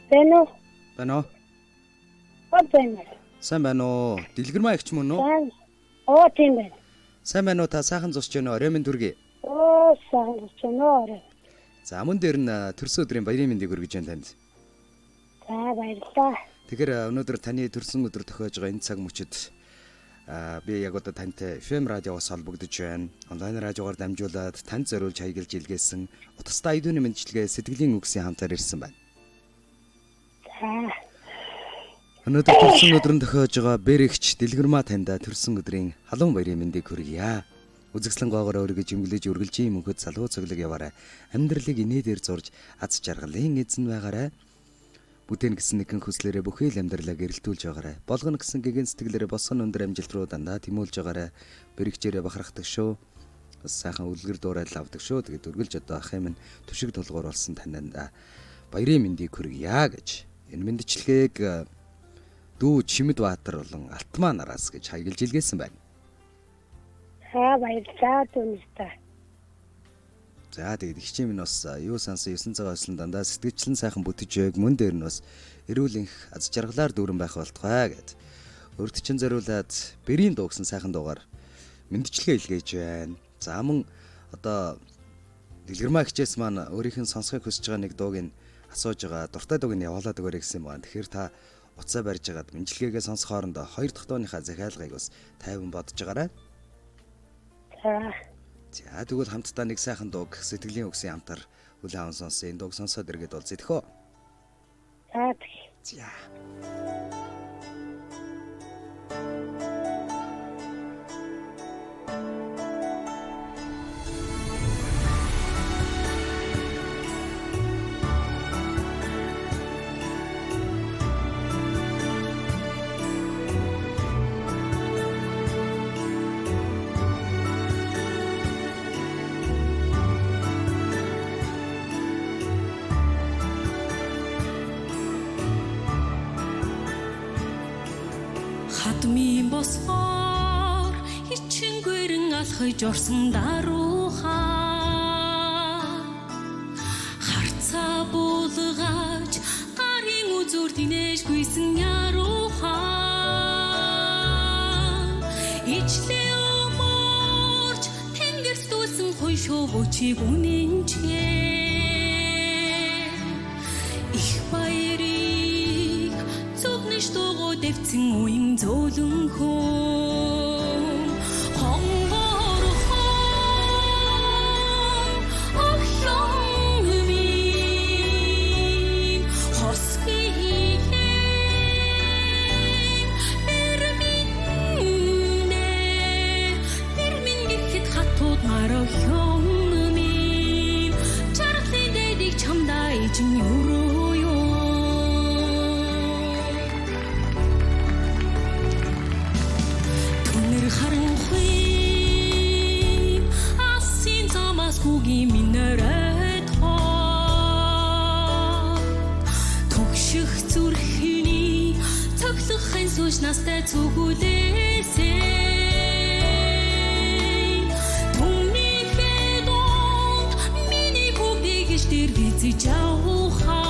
Байна уу? Байна уу? Байна. Сайн байна уу? Дэлгэрмаа эгч мөн үү? Сайн. Оо, тийм байна. Сайн байна уу, та сайхан зусч байна уу? Орой минь төргий. Оо, сайхан зусч байна уу, орой. За, мөн дээр нь төрсөн өдрийн баярын мэндийг хүргэж байна танд. За, баярлалаа. Тэгэхээр өнөөдөр таны төрсөн өдөр тохиож байгаа энэ цаг мөчид би яг одоо тантай FM радиогоос холбогдож байна. Онлайн радиогоор дамжуулаад танд зориулж хаягилж илгээсэн утастай айдууны мэндчилгээ сэтгэлийн үгсийн хамтаар ирсэн байна. За. Өнөөдөр төрсөн өдөр нь тохиож байгаа Бэрэгч Дэлгэрмаа таньда төрсөн өдрийн халуун баярын мэндийг хүргье. Үзэгслэн гоогоор өргөж имгэлж үргэлжийн мөнхөд залуу цоглог яваарай. Амьдралыг инээдээр зурж аз жаргалын эзэн байгаарай. Бүтээн гэсэн нэгэн хүслээрээ бүхий л амьдралаа гэрэлтүүлж байгаарай. Болгоно гэсэн гэгэн сэтгэлээрээ босгон өндөр амжилт руу дандаа тэмүүлж байгаарай. Бэрэгчээрээ бахархдаг шүү. Бас сайхан үлгэр дуурайл авдаг шүү. Тэгээд үргэлж одоо ахын минь түшиг тулгуур болсон таньда баярын мэндийг хүргье гэж. Энэ мэндчилгээг дүү Чимэд Баатар болон Алтмаа нараас гэж хаягилж илгээсэн байна. За, баярлалаа түнэстэ. За, тэгээд ихчийн минь бас юу сансан 9 цагаан өсөн дандаа сэтгэгчлэн сайхан бүтэж байг, мөн дээр нь бас эрүүл энх аз жаргалаар дүүрэн байх болтугай гэд. Өөрт чинь зориулаад бэрийн дуу гэсэн сайхан дуугаар мэндчилгээ илгээж байна. За, мөн одоо Дэлгэрмаа хичээс маань өөрийнх нь сонсохыг хүсэж байгаа нэг дууг нь асууж байгаа. Дуртай дууг нь явуулаад өгөөрэй гэсэн юм байна. Тэгэхээр та утсаа барьж хагаад мэндчилгээгээ сонсох хоорондоо хоёр дахь дууныхаа захиалгыг бас тайван бодож байгаарай. За. За, тэгвэл хамтдаа нэг сайхан дууг сэтгэлийн үгсийн хамтар хүлээн аван сонсъё. Энэ дууг сонсоод эргээд уулзъя тэхөө. За. За. Хадмын босгоор хичэнгүрэн алхаж орсон даруухаа харцаа буулгаж гарын үзүр тэнэж гүйсэн яруухаа ичлээ өмөрч тэнгэрт дүүлсэн хойшоо бочиг үнэнчээ их баярыг зүгнэж дугуй дэвцэн уян зөөлөнхөн хонгор хон охин минь хосгийн бэрминэ бэрмин гэхэд хатууд марохион минь чаргалын дэдийг чамдаа ижин өрөө юу. Түнэр харанхуй алсын замаас хүүгийн минь оройд төгших зүрхний цоглох хансууш настай зүгүүлээсэй. Түннийхээ дунд миний бүгдийг иш тэр бизэж авахаа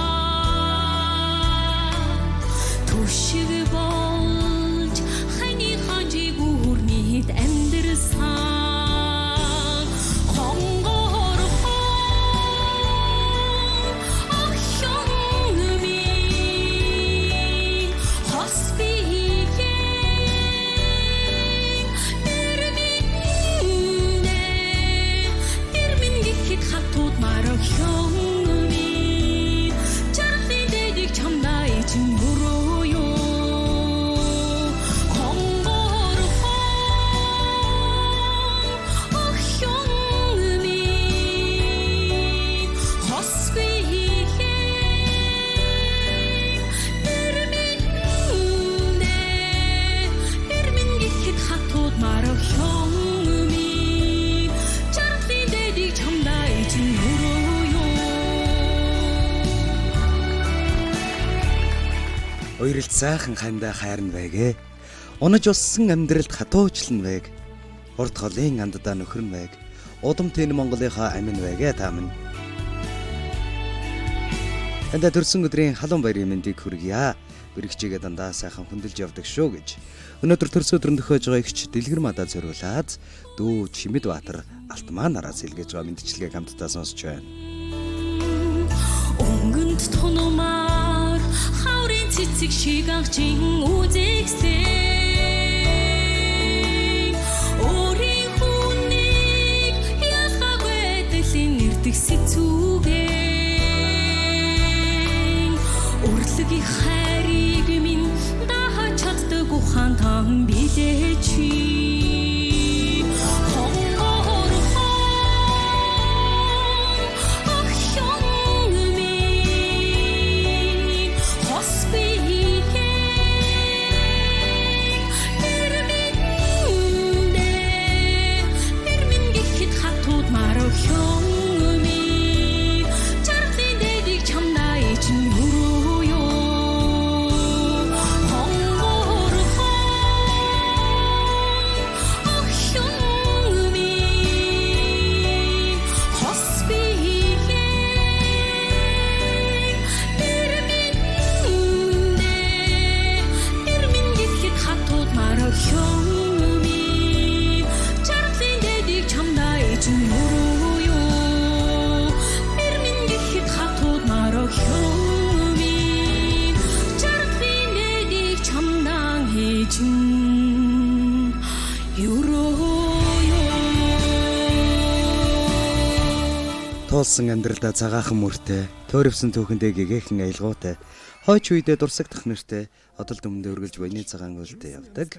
түшиг болж ханы ханжиг үрнийд амьдрсан хонгор хон охин минь хос биеийн бэрминэ бэрмин гэхэд хатууд марохион минь чаргалын дэдийг чамдаа ичин өрөө юу. Хонгор хон охин минь хос биеийн бэрминэ бэрмин гэхэд хатууд марохион минь чаргалын дэдийг чамдаа ичин өрөө юу. Уяралд сайхан хандаа хайрна байгэ. Унаж уссан амьдралд хатуучлан байг. Урд холын анддаа нөхөр нь байг. Удам тэн Монголынхаа амин байгэ та минь. Танд төрсөн өдрийн халуун баярын мэндийг хүргье. Бэрэгчээгээ дандаа сайхан хөндлөж явдаг шүү гэж. Өнөөдөр төрсөн өдрөн төхөөж байгаа ихч Дэлгэр мадаа зориулаад дүү Чимэд Баатар Алтмаа нараас илгээж байгаа мэндчилгээг хамтдаа сонсч байна. Өнгөнд тунумаар хаврын цэцэг шиг анхчин үзэгслээ. Өөрийн хүнийг ялгаагүй дэлхийн нэрдэг сэцүүгэн. Үрлэг их хайрыг минь дахаж чаддаг ухаан тан билээ чи. Хонгор хон охин минь хос биеэ Эрминдэ Эрмин гэхэд хатууд мархион минь Чаргалын дэдийг чамдаа ичин өрөө юу Хонгор хон охин минь хос биеэ Эрминдэ Эрмин гэхэд хатууд мархион минь Чаргалын дэдийг чамдаа ичин өрөө юу Эрмин гэхэд хатууд мархион минь Чаргалын дэдийг чамдаа ичин өрөө юу. Туулсан амьдралдаа цагаахан мөртэй, төөрөвсөн түүхэндээ гэгээхэн аялгаутай, хойч үедээ дурсагдах нэртэй, одол дүмэндээ үргэлж баяны цагаан уйлдаа явдаг.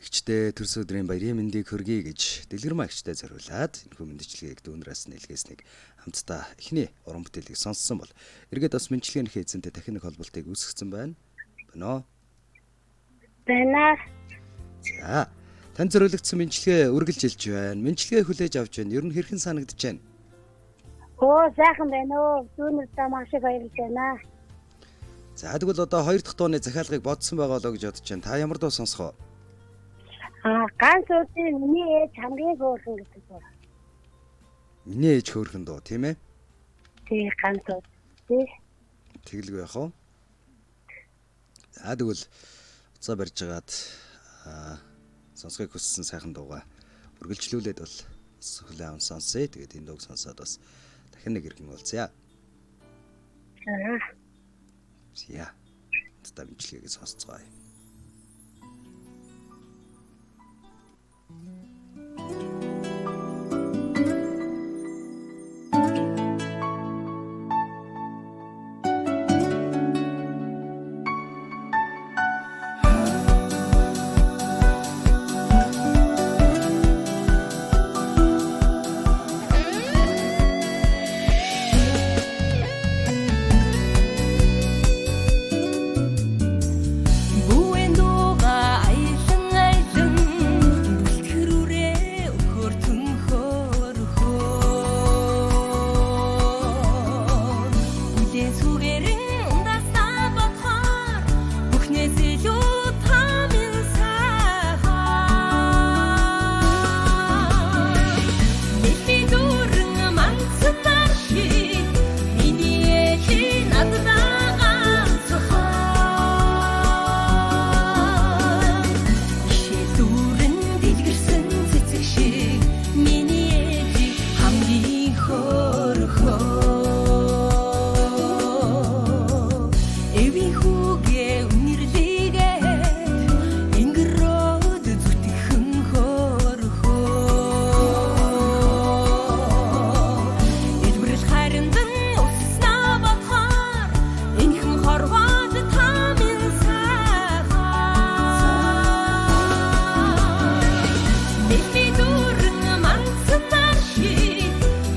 Игчдээ төрс өдрийн баярын мэндийг хүргэе гэж Дэлгэрмаа игчдээ зориулаад энэхүү мэндчилгээг дүүнраас нэлгээснийг хамтдаа эхний уран бүтээлийг сонссон бол эргээд бас мэндчилгээнийхээ эзэнтэй дахин нэг холболтыг үүсгэсэн байна. Байна уу? Байна. За. Танд зориулагдсан мэндчилгээ үргэлж хэлж байна. Мэндчилгээ хүлээж авч байна. Ер нь хэрхэн санагдаж байна? Өө сайхан байна уу. Дүүнер та маш их баярлж байна. За тэгвэл одоо хоёр дахь дууны захиалгыг бодсон байгаа болоо гэж бодож байна. Та ямар дуу сонсох вэ? Аа ганц үдийн миний ээж хамгийн хөөрхөн гэдэг дуу. Миний ээж хөөрхөн дуу, тийм ээ? Тий ганц үд. Тий. Тэгэлгүй яах вэ? За тэгвэл уцаа барьж агаад сонсохыг хүссэн сайхан дуугаа үргэлжлүүлээд бол бас хүлээн аван сонсъё. Тэгээд энэ дууг сонсоод бас дахин нэг иргэн уулзъя. Аа. За. Хамтдаа мэндчилгээг сонсцгоё. Бүүэн дууга аялан аялан бүлтгэрүүрээ өхөр төнхөр өхөр Үлээ зүгээрэн ундаасаа бодохоор бүхнээс илүү та минь сайхан Дэлхий дүүрэн мандсан шиг миний ээжи надад ганцхан Шилдүүрэн дэлгэрсэн цэцэг шиг миний ээжи хамгийн хөөрхөн Эвийн хүүгээ үнэрлэгээд ингэрөөд зүтгэхэн хөөрхөн Илбэрл хайранд нь усснаа бодохоор энхэн хорвоод та минь сайхан Дэлхий дүүрэн мандсан шиг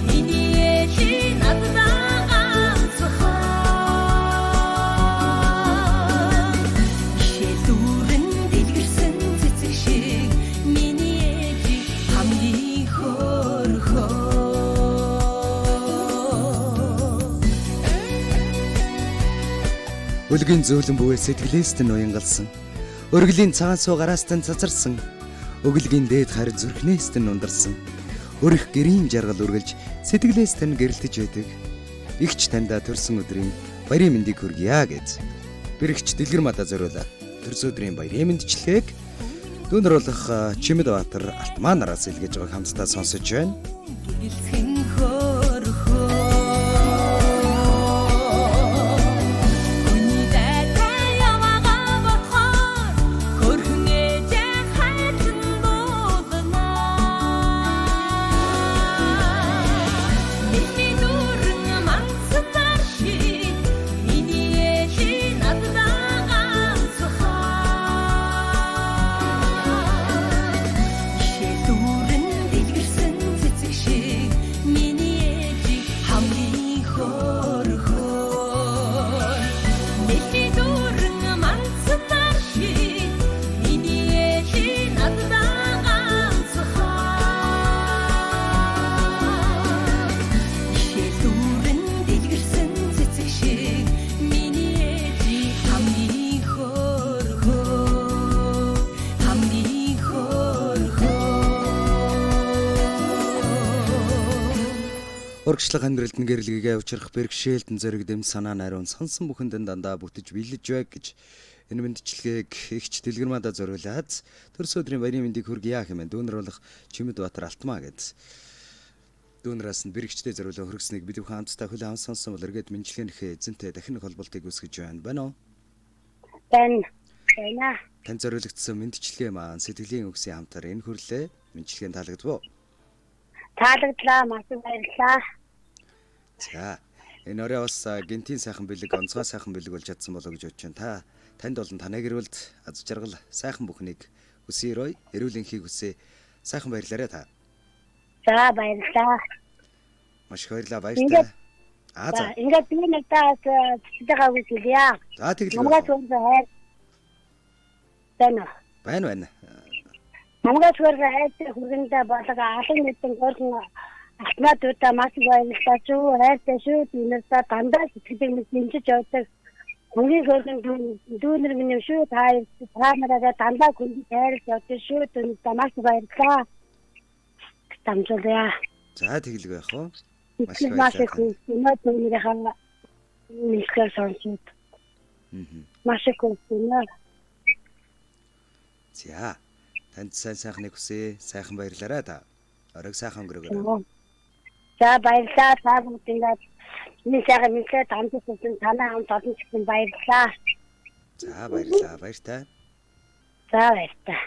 миний ээжи надад ганцхан Шилдүүрэн дэлгэрсэн цэцэг шиг миний ээжи хамгийн хөөрхөн. Өлгийн зөөлөн бүүээ сэтгэлээс нь уянгалсан. Өргөлийн цагаан суу гараас нь цацарсан. Өглөгийн дээд харь зүрхнээс нь ундарсан. Өрх гэрийн жаргал үргэлж сэтгэлээс нь гэрэлтэж байдаг. Игч таньда төрсөн өдрийн баярын мэндийг хүргье гэж. Бэрэгч Дэлгэр мадаа зориулаад төрсөн өдрийн баярын мэндчилгээг дүүнер болох Чимэд Баатар Алтмаа нараас илгээж байгааг хамтдаа сонсож байна. Гэрэлтхэн хөөрхөө Хүний дайтай яваагаа бодохоор хөрхөн ээжээ хайрлан дуулнаа. Миний дүүрэн мансанаар шиг миний ээжээ наддаа ганцхан. Шилдүүрэн дэлгэрсэн цэцэг шиг миний ээжийг хамгийн хөөрхөн. Миний дүүрэн мансанаар шиг миний ээжийг наддаа ганцхан. Шилдүүрэн дэлгэрсэн цэцэг шиг миний ээжийг хамгийн хөөрхөн. Хамгийн хөөрхөн. Урагшлах амьдралд нь гэрлэгээ учрах бэрхшээлтэн зэрэг дэм санаа найруун сансан бүхэнд нь дандаа бүтэж бэлэж бай гэж энэ мэндчилгээг ихч Дэлгэрмадаа зориулаад төрсөн өдрийн баярын мэндийг хүргье хэмээн дүүнер болох Чимэд Баатар Алтмаа гэж дүүнераас нь бэрхшээлтэй зориулан хөргснийг бид бүхэн хамтдаа хүлээн аван сонсон бол эргээд мэндчилгээнийхээ эзэнтэй дахин нэг холболтыг үүсгэж байна. Байна уу? Байна. Байна. Танд зориулагдсан мэндчилгээ маань сэтгэлийн үгсийн хамтаар энэ хүрлээ. Мэндчилгээ нь таалагдав уу? Таалагдлаа. Маш их баярлалаа. За энэ орой бас гинтийн сайхан бэлэг, онцгой сайхан бэлэг болж чадсан болоо гэж бодож байна. Та танд болон танай гэрүүлд аз жаргал сайхан бүхнийг хүсье рой, эрүүл энхийг хүсье. Сайхан баярлалаа та. За баярлалаа. Маш их баярлалаа, баяртай. Ингээд- Аа За за. ингээд би надаас сэтгэж байгаа үг хэлье. За тэглээ. Намгаас өөрсөө хайр. Байна. Байна байна. Намгаас өөрсөө хайртай хүргэндээ болго алан нэгэн өөрхөн алтмаадуудаа маш их баярлалаа шүү. Хайртай шүү. Дүүнердээ дандаа сэтгэлийг минь дэмжиж явдаг. Хамгийн хөөрхөн дүүнер минь юм шүү. Та та нараараа дандаа хүнд хайрлаж явдаг шүү. Дүүнердээ маш их баярлалаа. Дамжуулъя. За тэглэг байх уу? Маш их Маш маш их баярлалаа. хүнээ дүүнерийнхаа мэдлэгээр сонсоод Мгм. маш их хүнээ. За. Танд сайн сайхныг хүсье. Сайхан баярлалаа та. Оройг сайхан өнгөрөөгөөрэй. За баярлалаа. Та бүгд ингээд миний сайхан мэдлэгээр дамжуулсан танай хамт олон ч гэсэн баярлалаа. За баярлалаа. Баяртай. За баярлалаа.